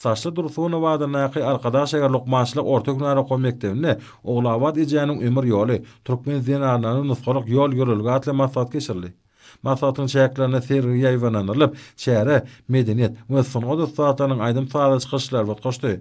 Saçly Dursunowa adyndaky Arkadag şäher lukmançylyk orta hünär okuw mekdebinde Ogulabat ejäniň ömür ýoly, türkmen zenanlaryna nusgalyk ýol-ýörelge atly maslahat geçirildi. Maslahatyň çäklerinde sergi ýaýbaňlandyrylyp, çärä medeniýet we sungat ussatlarynyň aýdym-sazly çykyşlary utgaşdy.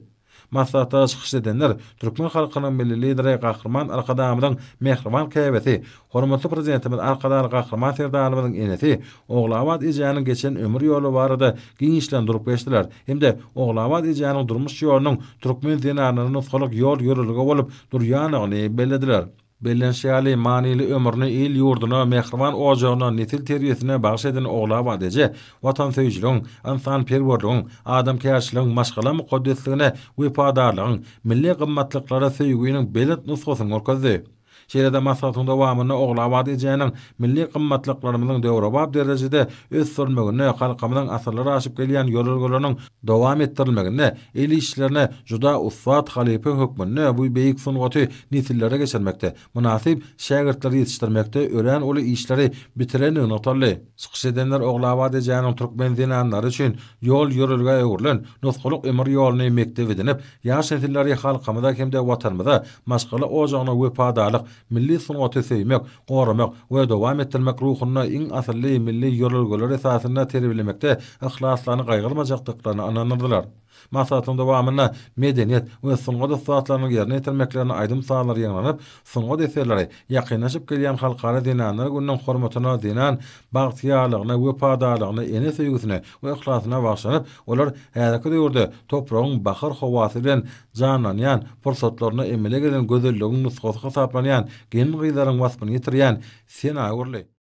Maslahatda çykyş edenler türkmen halkynyň Milli Lideri Gahryman Arkadagymyzyň mähriban käbesi, hormatly Prezidentimiz Arkadagly Gahryman Serdarymyzyň enesi Ogulabat ejäniň geçen ömür ýoly barada giňişleýin durup geçdiler hem-de Ogulabat ejäniň durmuş ýolunyň türkmen zenanlaryna nusgalyk ýol-ýörelge bolup durýandygyny bellediler. Bellenişi ýaly, manyly ömrüni il-ýurduna, mähriban ojagyna, nesil terbiýesine bagyş eden Ogulabat eje watansöýüjiligiň, ynsanperwerligiň, adamkärçiligiň, maşgala mukaddesligine wepadarlygyň, milli gymmatlyklara söýginiň belent nusgasyny görkezdi. Şeýle-de maslahatyň dowamynda Ogulabat ejäniň milli gymmatlyklarymyzyň döwrebap derejede ösdürilmeginde, halkymyzyň asyrlar aşyp gelýän ýörelgeleriniň dowam etdirilmeginde el işlerine juda ussat halypa hökmünde bu beýik sungaty nesillere geçirmekde, mynasyp şägirtleri ýetişdirmekde örän uly işleri bitirendigi nygtaldy. Çykyş edenler Ogulabat ejäniň türkmen zenanlary üçin ýol-ýörelgä öwrülen nusgalyk ömür ýoluny mekdep edinip, ýaş nesilleri halkymyza hem-de Watanymyza, maşgala ojagyna wepadarlyk, milli sungaty söýmek, goramak we dowam etdirmek ruhunda iň asylly milli ýörelgeler esasynda terbiýelemekde yhlaslaryny gaýgyrmajakdyklaryna ynandyrdylar. Maslahatyň dowamynda medeniýet we sungat ussatlarynyň ýerine ýetirmeklerinde aýdym-sazlar ýaňlanyp, sungat eserleri ýakynlaşyp gelýän Halkara zenanlar gününiň hormatyna zenan bagtyýarlygyna, wepadarlygyna, ene söýgüsine we yhlasyna bagyşlanyp, olar häzirki döwürde topragyň bahar howasy bilen janlanýan pursatlarynda emele gelen gözelligiň nusgasy hasaplanýan gelin-gyzlaryň waspyny ýetirýän sena öwrüldi.